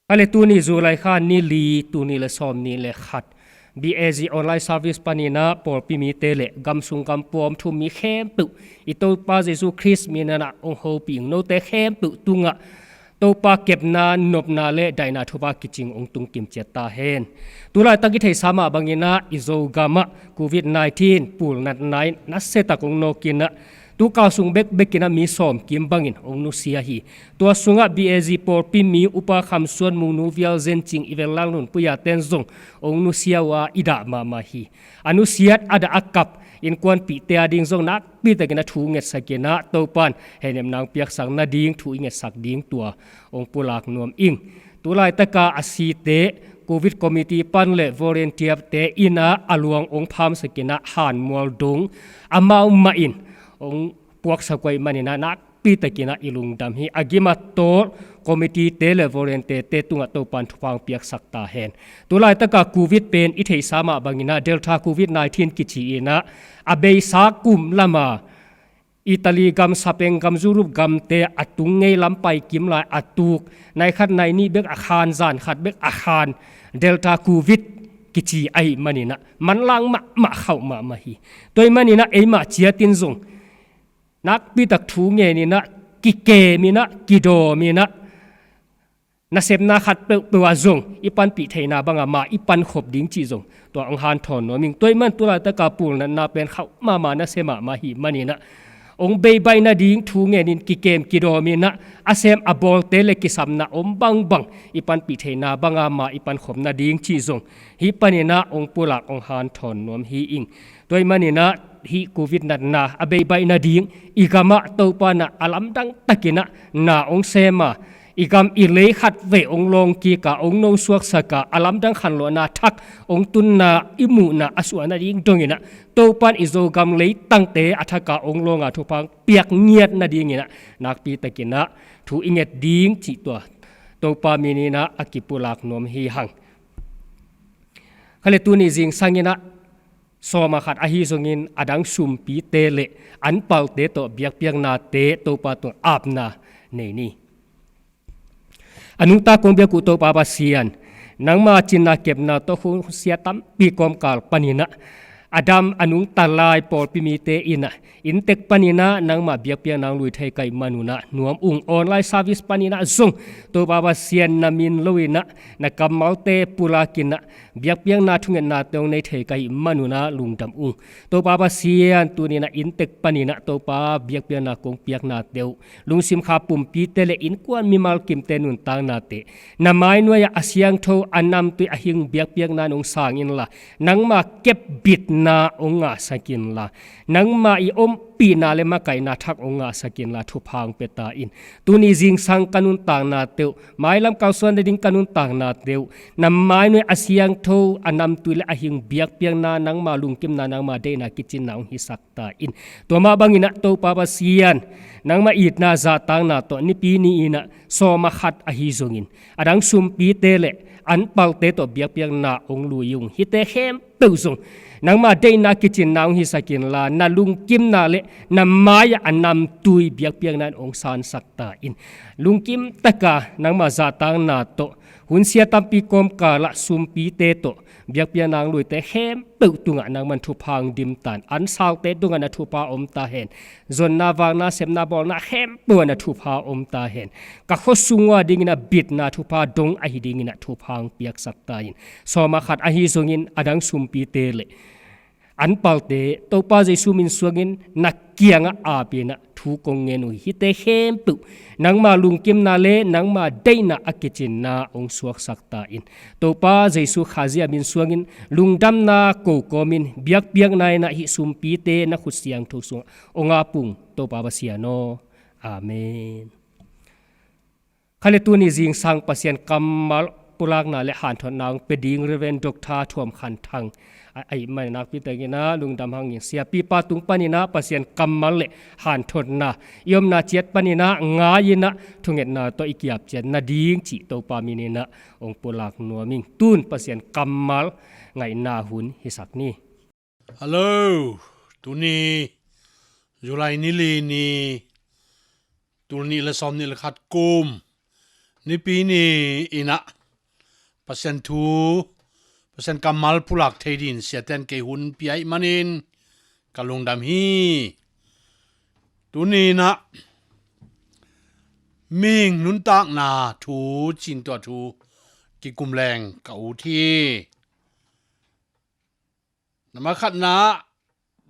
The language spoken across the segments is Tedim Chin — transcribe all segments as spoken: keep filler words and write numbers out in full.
Kha le tuni July kha ni li, tuni le sawm ni le khat, B A Z online service paninah pawlpi mite le gamsung gampawm thu mi khempeuh, i Topa Jesu Khrist minah hong hopih ing. Note khempeuh tungah Topa kepna, nopna le daihna thupha kicing hong tungkim ciat ta hen. Tulaitak i theihsa mah banginah i Zogamah covid nineteen pulnatna in nasiatak hong nawkinah, tu kal sung bekbekinah mi sawm kim bangin hong nusia hi. Tua sungah B A Z pawlpi mi Upa Kham Suan, Mungnu Vial Zen Cing, i vel Lang Lun Puya ten zong hong nusia uh a, i dah mahmah hi. A nusiat, a dah, a kap innkuanpihte a ding zong nakpitakin a thu ngetsakinah Topan hehnepna hong piaksak nading thu i ngetsak ding tua hong pulak nuam ing. Tulaitaka a site covid committee pan le volunteer-te inah a luang hong phamsakinah hanmual dong amau mah in hong puaksak uh ahih maninah nakpitakinah i lungdam hi. A gim a tawl committee-te le volunteer-te tungah Topan thupha hong piaksak ta hen. Tulaitaka covid pen i theihsa mah banginah Delta covid nineteen kici inah a beisa kum lama Italy gam, sapeng gam, Europe gamte a tung ngei lam pai kim lai a tuk, nai khat nai nih bek a khan, zan khat bek a khan Delta covid kici ahih maninah manlang mahmah khauh mahmah hi. Tua ahih maninah eimah ciatin zong nakpitak thu ngeninah, kikeminah, kidawminah, nasepna khat peuhpeuh ah zong i panpih theihna banga ma i pankhop ding cih zong tua hong hanthawn nuam ing. Tua ahih man tulaitaka pulnatna pen khauh mahmah, nasia mahmah ahih maninah hong beibaih nading thu ngenin, kikem kidawminah, a sem a bawlte le kisapna om bangbang i panpih theihna banga ma i pankhop nading cih zong hih paninah hong pulak, hong hanthawn nuam hi ing. Tua ahih maninah hih covid natna a beibaih nading i gamah Topa nah a lamdang takinah na hong sema, i gam i lei khatvei hong lawng kika, hong nosuaksaka, a lamdang khanlawhna thak hong tunna i muhna a suah nading donginah Topan i Zogam leitangte a thaka hong lawnga thupha hong piak ngiat nadinginah nakpitakinah thu i nget ding cih tua Topa mininah a kipulak nuam hi hang. Kha le tuni zingsanginah sawma khat ahi zongin a dang sumpite le an palte tawh biakpiaknate Topa tungah apna nei ni. A nungta kong biak uh Topa Pasian, nangma cinna kepna tawh hun sia tampi kawmkal paninah a dam a nungta lai pawlpi mite inah inntek paninah nangma biakpiakna hong lui thei ka hih manunah nuam ung. Online service paninah zong Topa Pasian na min loinah na kammalte pulakinah biakpiakna thungetnate hong nei thei ka hih manunah lungdam ung. Topa Pasian, tuninah inntek paninah Topa biakpiakna kong piaknate uh, lungsim kha pumpite le innkuan mimal kimte nuntaknate na mainuai-ah a siangtho, a namtui, a hing biakpiakna in hong sang inla, nangma kepbitna hong ngahsak inla, nangma i ompihna le makaihna thak hong ngahsak inla thupha hong pia ta in. Tuni zingsang ka nuntaknate uh, mailam kalsuan nading ka nuntaknate uh, na mainuai a siangtho, a namtui le a hing biakpiakna, nangma lungkimna, nangma deihna kicinna hong hisak ta in. Tua mah banginah Topa Pasian, nangma itna zahtakna tawh nipi ni inah sawma khat ahi zongin a dang sumpite le an palte tawh biakpiakna hong lui ung. Hihte khempeuh zong nangma deihna kicinna hong hisak inla, na lungkimna le na mai-ah a namtui biakpiakna in hong sansak ta in. Lungkim taka nangma zahtakna tawh hun sia tampi kawmkalah sumpite tawh biakpiakna hong luite khempeuh tungah nangman thupha hong dim ta in. An salte dongah na thupha om ta hen. Zonna, vakna, sepna, bawlna khempeuh ah na thupha om ta hen. Ka khuasung uh a dingin a bitna thupha dong ahi dinginah thupha hong piaksak ta in. Sawma khat ahi zongin a dang sumpite le an palte Topa Jesu min suangin na kiangah apinah thu kong ngen uh hi. Hihte khempeuh nangma lungkimna le nangma deihna a kicinna hong suaksak ta in. Topa Jesu Khazih a min suangin lungdamna ko kawmin biakpiakna inah hih sumpite na khut siangtho sungah hong ap ung, Topa Pasian aw. Amen. Kha le tuni zingsang Pasian kammal pulakna le hanthotna hong pia ding Reverend Doctor Thuam Khan Thang a, ahih manin nakpi takinah lungdam hang ing. Siapipa tung paninah Pasian kammal le hanthotna i omna ciat paninah ngai-inah thungetna tawh i kiap ciat nading cih Topa mininah hong pulak nuam ing. Tun Pasian kammal ngaihna hun hisak ni. Hello, tuni July ni li ni, tul nih le sawm nih le khat kum, Nipi ni in ah Pasian thu, Pasian kammal pulak thei dingin siate'n kei hun pia ahih manin ka lungdam hi. Tuni in ah mihing nuntakna thu ci-in tua thu kikum leng ka ut hi. Nambat khatna ah,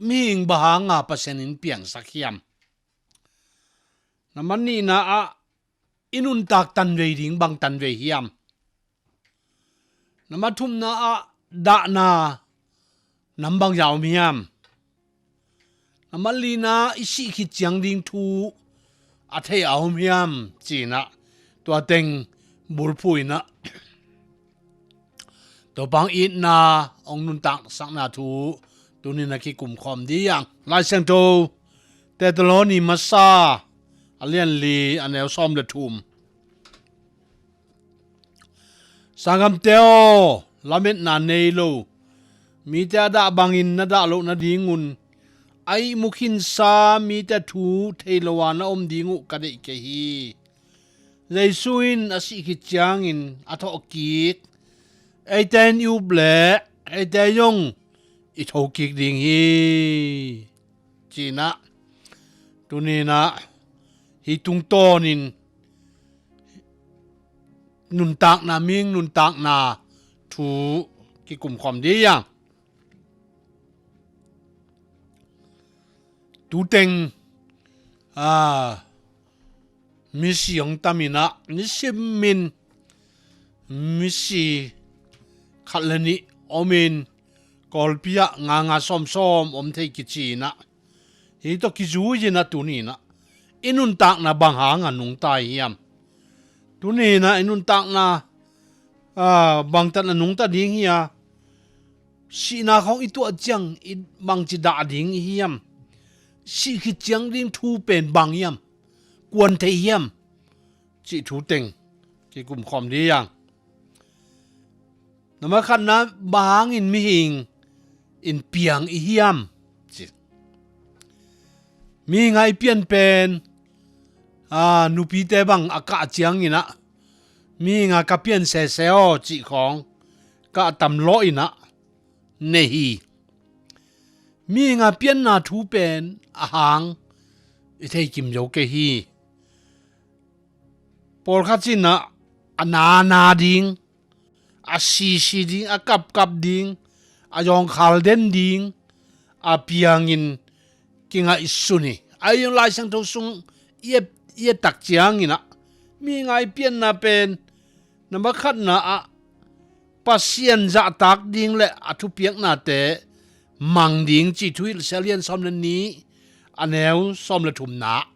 mihing bang hanga Pasian in piangsak hiam? Nambat nihna ah, i nuntak tanvei ding bang tanvei hiam? Nambat thumna ah, dahna nam bangzah om hiam? Nambat lina, i sih khit ciang ding thu a thei a om hiam? Ci-in ah tua teng bulphuh in ah Topa hong itna, hong nuntaksakna thu tuni in ah kikum khawm ding hi hang. Lai Siangtho Thessaloni masa a lian li, a neu sawm le thum. Sanggamte aw, lametna nei lo, mite a dah bangin na dah loh nadingun a ihmu khinsa mite thu thei lo a na om ding uh ka deih kei hi. Jesu in a sih khit ciangin a thawhkik, eite in i up leh eite zong i thokik ding hi, ci-in ah tuni in ah hih tungtawnin nuntakna, mihing nuntakna thu kikum khawm ding hi hang. Tuteng, aa, misi hong tam in ah, nisimin misi khat le nih om in, Kawlpi ah nga nga sawm sawm om thei kici in ah, hih tawh kizui in ah tuni in ah i nuntakna bang hanga nungta hiam? Tuni in ah i nuntakna, aa, bangtan a nungta ding hi a, sihna khawng i tuah ciang i bangci dah ding i hiam? Sih khit ciang ding thu pen bang hiam? Kuan thei hiam? Cih thu teng kikum khawm ding hi hang. Nambat khatna, bang hangin mihing in piang i hiam? Ci. Mihing a i pian pen, aa, nupite bang a kah ciangin ah, mihing a ka pian sese aw cih khawng kah tam lawh in ah nei hi. Mihing a pianna thu pen a hang i thei kim zo kei hi. Pawlkhat in ah a nana ding, a sisi ding, a kapkap ding, a zawngkhal den ding a piangin kingaihsun hi. Ahi zong Lai Siangtho sung i et, i et tak ciangin ah, mihing a i pianna pen, nambat khatna ah, Pasian zahtak ding le a thupiaknate mang ding cih Thuhilhsia lian sawm le nih, a neu sawm le thumna.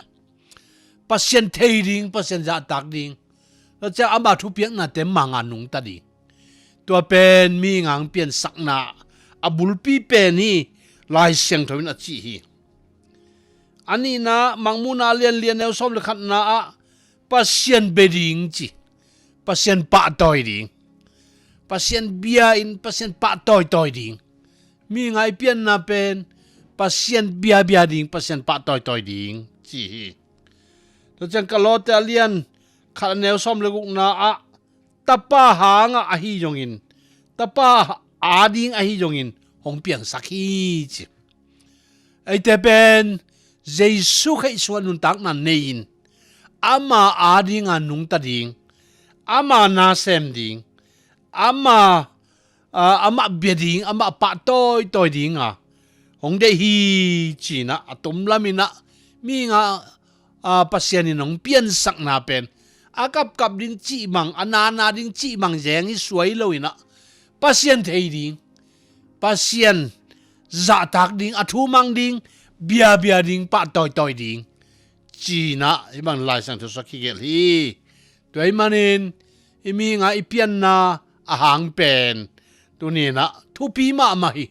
Pasian thei ding, Pasian zahtak ding, tua ciang ama thupiaknate mang a nungta ding. Tua pen mihing a hong piansakna a bulpi pen hi, Lai Siangtho in a cih hi. A nihna, Mangmuhna a lian li, a neu sawm le khatna ah, Pasian bia ding ci, Pasian pahtawi ding. Pasian bia in Pasian pahtawitawi ding. Mihing a i pianna pen Pasian biabia ding, Pasian pahtawitawi ding ci hi. Tua ciang Kolose a lian khat, a neu sawm le gukna ah, Tapa hangah ahi zongin, Tapa ading ahi zongin hong piangsak hi ci. Eite pen Jesu Khrih sungah nuntakna nei-in, ama adinga nungta ding, ama nasem ding, ama, aa, amah bia ding, amah pahtawitawi dinga hong deih hi ci-in ah, a tom lamin ah, mihing a, aa, Pasian in hong piansakna pen a kapkap ding cih mang, a nana ding cih mang zeng hi suai lo in ah, Pasian thei ding, Pasian zahtak ding, a thu mang ding, biabia ding, pahtawitawi ding ci-in ah, hih bang Lai Siangtho sung kigelh hi. Tua ahih manin, i mihing a i pianna a hang pen tuni in ah thupi mahmah hi.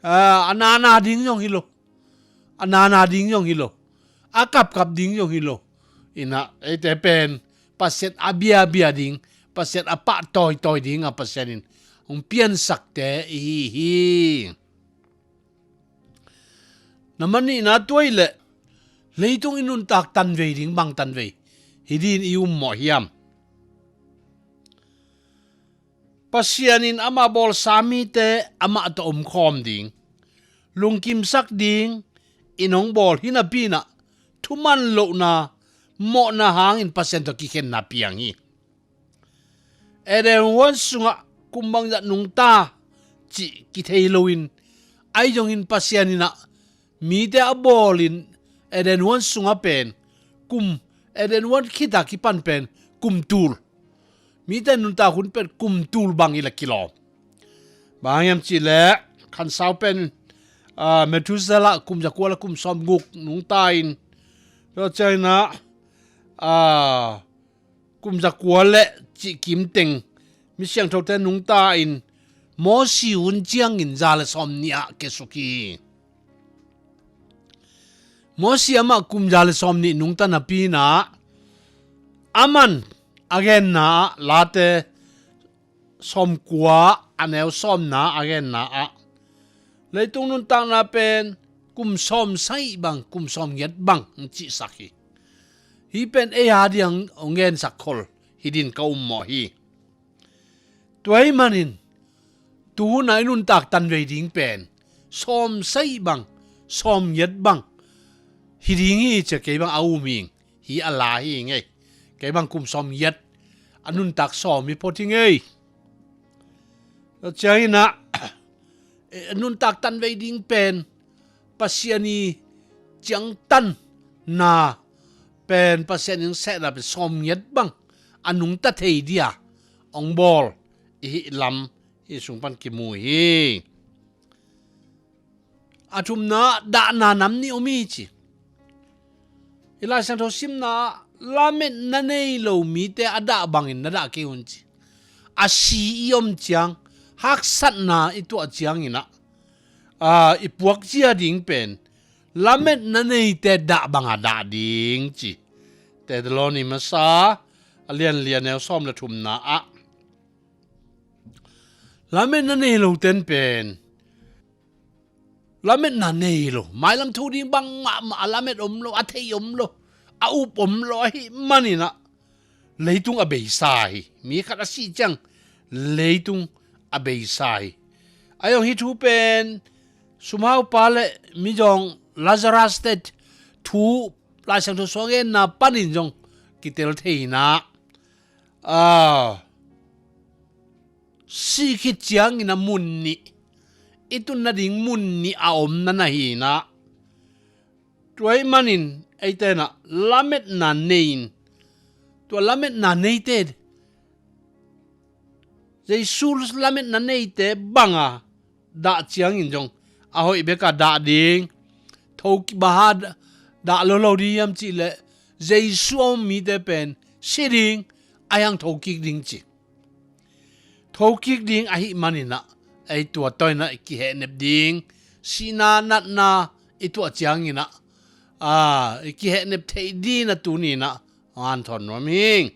Aa, a nana ding zong hi lo, a nana ding zong hi lo, a kapkap ding zong hi lo. In ah, eite pen Pasian a biabia ding, Pasian a pahtawitawi dinga Pasian in hong piansakte i hi hi. Nambat nihna, tua ahih leh leitung i nuntak tanvei ding bang tanvei hi dingin i um mawh hiam? Pasian in amah bawlsa mite amah tawh omkhawm ding, lungkimsak ding in hong bawl hi napi-in ah, thuman lohna, mawhna hangin Pasian tawh kikhenna piang hi. Eden huan sungah kum bangzah nungta cih kithei loin, ahi zongin Pasian in ah mite a bawlin Eden huan sungah pen kum, Eden huan khit a kipan pen kum tul, mite nuntak hun pen kum tul bang hi leh kilawm. Bang hang hiam cih leh Khansau pen, ah, Methuselah kum zakua leh kum sawmguk nungta in, tua ciangin ah, ah, kum zakua leh cih kim teng mi siangthote nungta in, Mosi hun ciangin za leh sawmnih ah kiasuk hi. Mosi amah kum za leh sawmnih nungta napi-in ah, aman a genna ah, Late sawmkua a neu sawmna a genna ah, leitung nuntakna pen kum sawmsagih bang, kum sawmgiat bang hong cihsak hi. Hih pen ei a diang hong gensak khol hi dingin ka ummawh hi. Tua ahih manin, tu hun a i nuntak tanvei ding pen sawmsagih bang, sawmgiat bang hi ding hi ci-a kei bang a um ing. Hih a la hi ing ei. Kei bang kum sawmgiat a nuntak sawm hi phot ing ei. Tua ciangin ah, eh, nuntak tanvei ding pen Pasian' ciangtanna pen, Pasian' hong sehna pen sawmgiat bang a nungta thei dia hong bawl i hih lam hih sung pan kimu hi. A thumna, dahna nam nih om hi ci. I Lai Siangtho simna ah, lametna nei lo mite a dah bangin na dah kei un ci. A si i om ciang, haksatna i tuah ciangin ah, a, i puakzia ding pen lametna neite dah banga dah ding ci. Thessaloni masa a lian li a neu sawm leh thumna ah, lametna nei lote'n pen lametna nei lo, mailam thu ding bang mahmah a lamet om lo, a thei om lo, a up om lo ahih manin ah, leitung a beisa hi. Mi khat a sih ciang leitung a beisa hi. Ahi zong hih thu pen sumhaupa leh mizawng Lazarus te thu Lai Siangtho sung a genna panin zong kitel thei-in ah, a, sih khit ciangin ah mun nih, i tun nading mun nih a om na na hi-in ah, tua ahih manin eite'n ah lametna nei-in, tua lametna neite, Jesu lametna neite banga dah ciangin zong a hoih beka dah ding. Thokik, bang hang dah lo lo ding hiam cih leh, Jesu a um mite pen si ding, ahi hang thokik ding ci. Thokik ding ahih manin ah, ei tua tawh in ah i kihehnep ding, sihna natna i tuah ciangin ah, a, i kihehnep theih dingin ah tuni-in ah hanthawn nuam ing.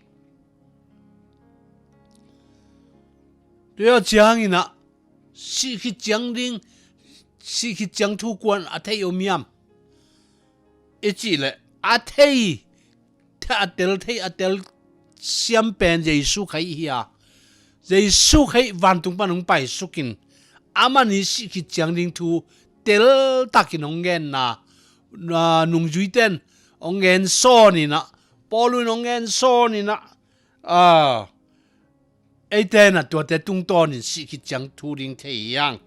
Tua ciangin ah, sih khit ciang ding, sih khit ciang thu kua'n a thei om hiam i cih leh, a thei, a tel thei, a telsiam pen Jesu Khazih hi a, Jesu Khazih vantung pan hong paisukin, aman i sih khit ciang ding thu teltakin hong genna, a, nungzuite'n hong gen sawnin ah, Paul in hong gen sawnin ah, a, eite'n ah tuate tungtawnin sih khit ciang thu ding thei hi hang.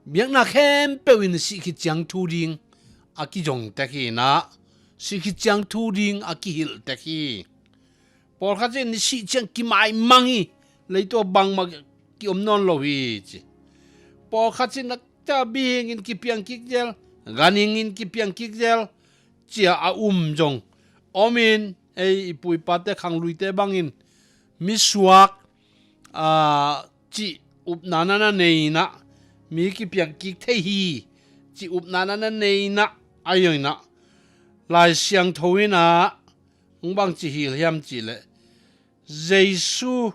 Biakna khempeuh in sih khit ciang thu ding a kizong tek hi-in ah, sih khit ciang thu ding a kihilh tek hi. Pawlkhat in sih ciang kimaimang hi, leitung ah bangmah ki-om nawn lo hi ci. Pawlkhat in a ta bihingin kipiang kik zel, ganhingin kipiang kik zel, ci-a a um zong om in, ei i pu i pate khangluite bangin, misuak, a, cih upna na na nei-in ah, mi kipiang kik thei hi, cih upna na na nei-in ah, ahi zongin ah, Lai Siangtho in ah, hong bangci hilh hiam cih leh, Jesu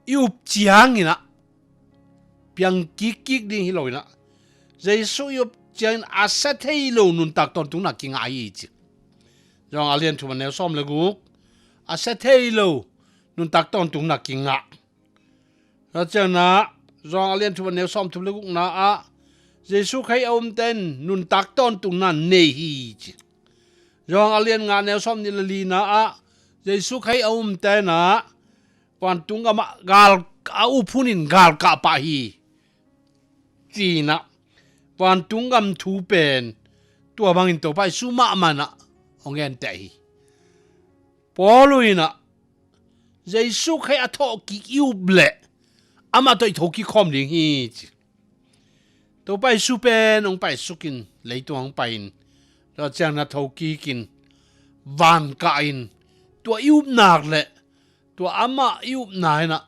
i up ciangin ah, piang kikkik ding hi lo-in ah, Jesu i up ciangin a sia thei lo nuntak tawntungna kingah hi ci. Johan a lian thum a neu sawm leh guk, a sia thei lo nuntak tawntungna kingah. Tua ciangin ah Johan a lian thum a neu sawmthum le gukna ah Jesu Khrih a umte in nuntak tawntungna nei hi ci. Johan a lian nga a neu sawmnih le lina ah Jesu Khrih a umte in ah vantung gam ah gal a up hun in galkap pah hi ci-in ah vantung gam thu pen tua bangin Topa Jesu mahmah in ah hong genteh hi. Paul in ah Jesu Khrih a thawhkik i up leh amah tawh i thokik khawm ding hi ci. Topa Jesu pen hong paisuk in leitung hong pai in, tua ciangin ah thokik in, van kah in, tua i upna leh tua amah i upna in ah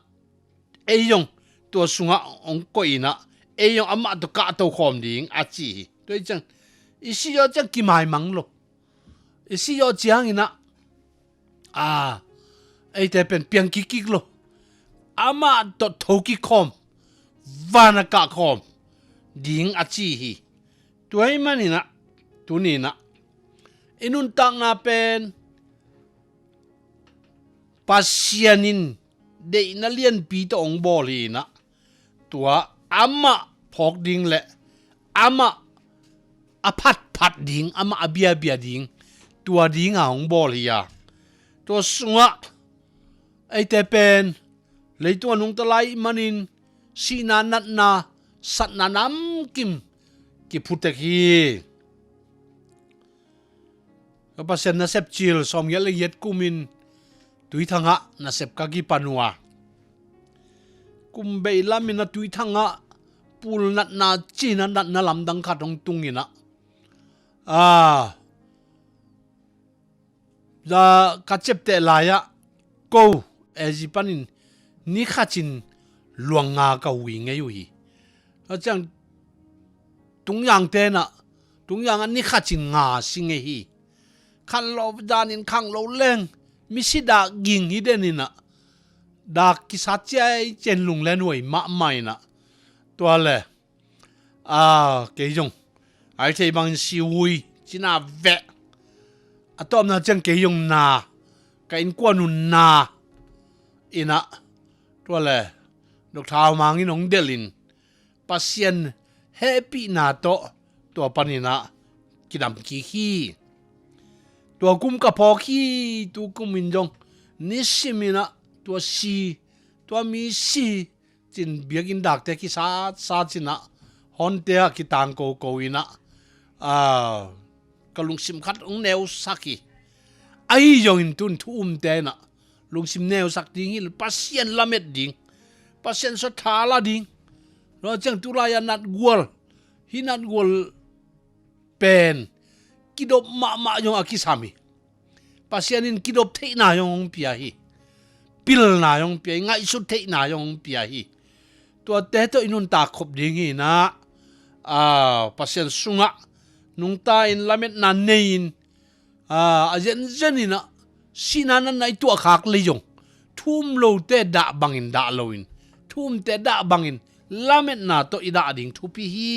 ei zong tua sungah hong koih in ah ei zong amah tawh kahto khawm ding a ci hi. Tua hi ciang i sih zawh ciang kimaimang lo. I sih zawh ciangin ah, a, eite pen piang kikkik lo. Amah tawh thokik khawm, van a kah khawm ding a ci hi. Tua ahih manin ah tuni-in ah i nuntakna pen Pasian in deihna lianpi tawh hong bawl hi-in ah, tua amah phawk ding le amah a phatphat ding, amah a biabia ding, tua dingin hong bawl hi a, tua sungah eite pen leitung a nungta lai ahih manin sihna, natna, satna namkim kiphutek hi. Ka Pasian nasep cil sawmgiat le giat kumin Tuithang ah nasep ka kipan uh a, kum bei lamin a Tuithang ah pul natna ci-in ah natna lamdang khat hong tung in ah, a, ka ciapteh lai-ah ko A Z panin ni khat in luang nga ka hui ngei uh hi. Tua ciang Tungzangte in ah, Tungzang ah ni khat in nga si ngei hi. Khanlawh danin khanglo leng misi dak ging hi den in ah, dak kisat ciai ciang lunglen huai mahmah in ah, tua le, a, kei zong a i theih bangin si hui cina veh. A tawpna ciang kei zong na, ka innkuan uh na in ah, tua le Doctor Hau Mang in hong delh in Pasian hehpihna tawh tua panin ah kidam kik hi. Tua kum ka phawk hi. Tu kumin zong nisimin ah tua si, tua mi si ci-in biakinn dakte kisatsat in ah, hawnte ah kitang koko in ah, a, ka lungsim khat hong neusak hi. Ahi zongin tun thu umte in ah lungsim neusak ding hi lo, Pasian lamet ding, Pasian sawt tha la ding. Tua ciang tulai-a natgual, hih natgual pen kidop mahmah zong a kisam hi. Pasian in kidop theihna zong hong pia hi. Pilna zong hong pia hi, ngaihsut theihna zong hong pia hi. Tuate tawh i nuntak khop ding hi in ah, a, Pasian sungah nungta in lametna nei in, a, a zenzen in ah sihna natna i tuahkhak lei zong thu um lote dah bangin dah loin, thu umte dah bangin lametna tawh i dah ding thupi hi.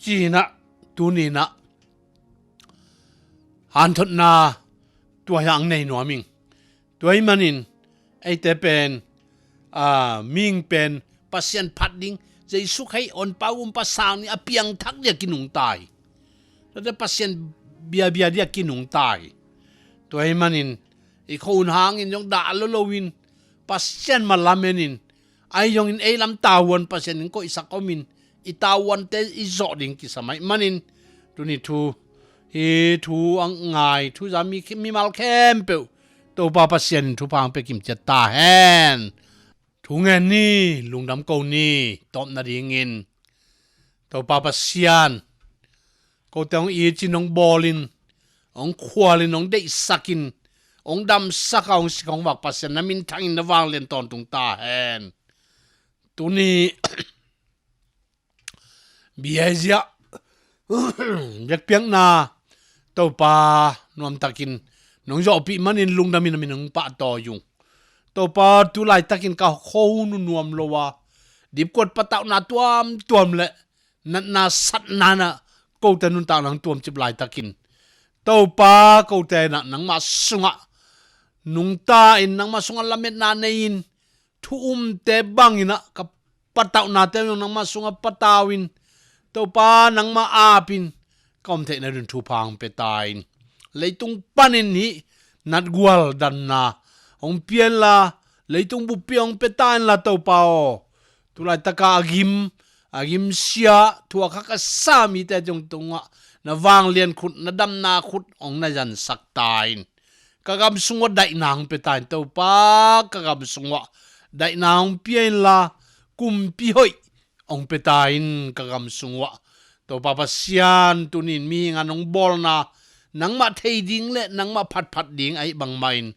Ci-in ah tuni-in ah hanthotna tua hi-a hong nei nuam ing. Tua ahih manin eite pen, a, mihing pen Pasian phat ding, Jesu Khrih honpa gumpa sang ding a piangthak ding a kinungta hi. Tuate Pasian biabia ding a kinungta hi. Tua ahih manin i khuahun hangin zong dah lo loin Pasian mah lamen in, ahi zongin ei lam tavuan Pasian in koihsak omin i tavuante i zawh ding kisam ahih manin tuni thu, hih thu a ngai thu za mi, mimal khempeuh Topa Pasian in thupha hong pia kimciat ta hen. Thu ngen ni, lungdam ko ni. Tawpna dingin Topa Pasian, kote hong it in, hong bawl in, hong khual in, hong deihsak in, hong damsak a hong sik hong vak Pasian, na minthang in na vanglian tawntung ta hen. Tuni biaizia biakpiakna Topa nuamtakin nong zawhpih manin lungdamin a min hong pahtawi ung. Topa tu laitakin ka kho nunuam lo a, dipkuat patauhna tuamtuam le natna satna in ah kote nuntakna hong tuamcip laitakin, Topa, kote in ah nangmah sungah nungta in, nangmah sungah lametna nei-in, thu umte bangin ah ka patauhnate zong nangmah sungah patau in, Topa nangmah apin ka om theihna ding thupha hong pia ta in. Leitung panin hih natgual damna hong pia inla, leitung buppi hong pia ta inla Topa aw. Tulaitaka a gim, a gimsia, thuak hak a sa mite zong tungah na vanglian khut, na damna khut hong na zansak ta in. Ka gam sungah daihna hong pia ta in Topa, ka gam sungah daihna hong pia inla, kumpi hoih hong pia ta in ka gam sungah. Topa Pasian, tuni in mihing a nong bawlna nangmah thei ding le nangmah phatphat ding ahih bangmah in,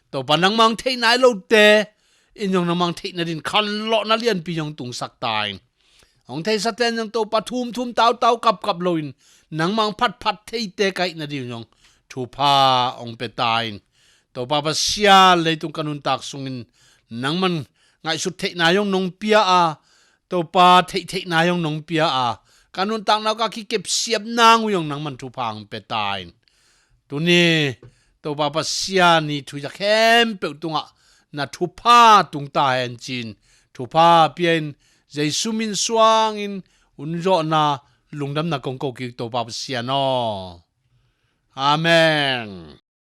Topa nangmah hong theih nai lote in zong nangmah hong theih nading khanlawhna lianpi zong tungsak ta in. Hong theisate in zong Topa thumthum tautau kapkap loin nangmah hong phatphat theite ka hih nading zong thupha hong pia ta in. Topa Pasian, leitung ka nuntak sungin nangman ngaihsut theihna zong nong pia a, Topa theihtheihna zong nong pia a, ka nuntakna uh ka kikepsiap nang uh zong nangman thupha hong pia ta in. Tuni Topa Pasian i thu i za khempeuh tungah na thupha tung ta hen ci-in, thupha pia in, Jesu min suangin hun zawhna lungdamna kong ko kik Topa Pasian aw. Amen.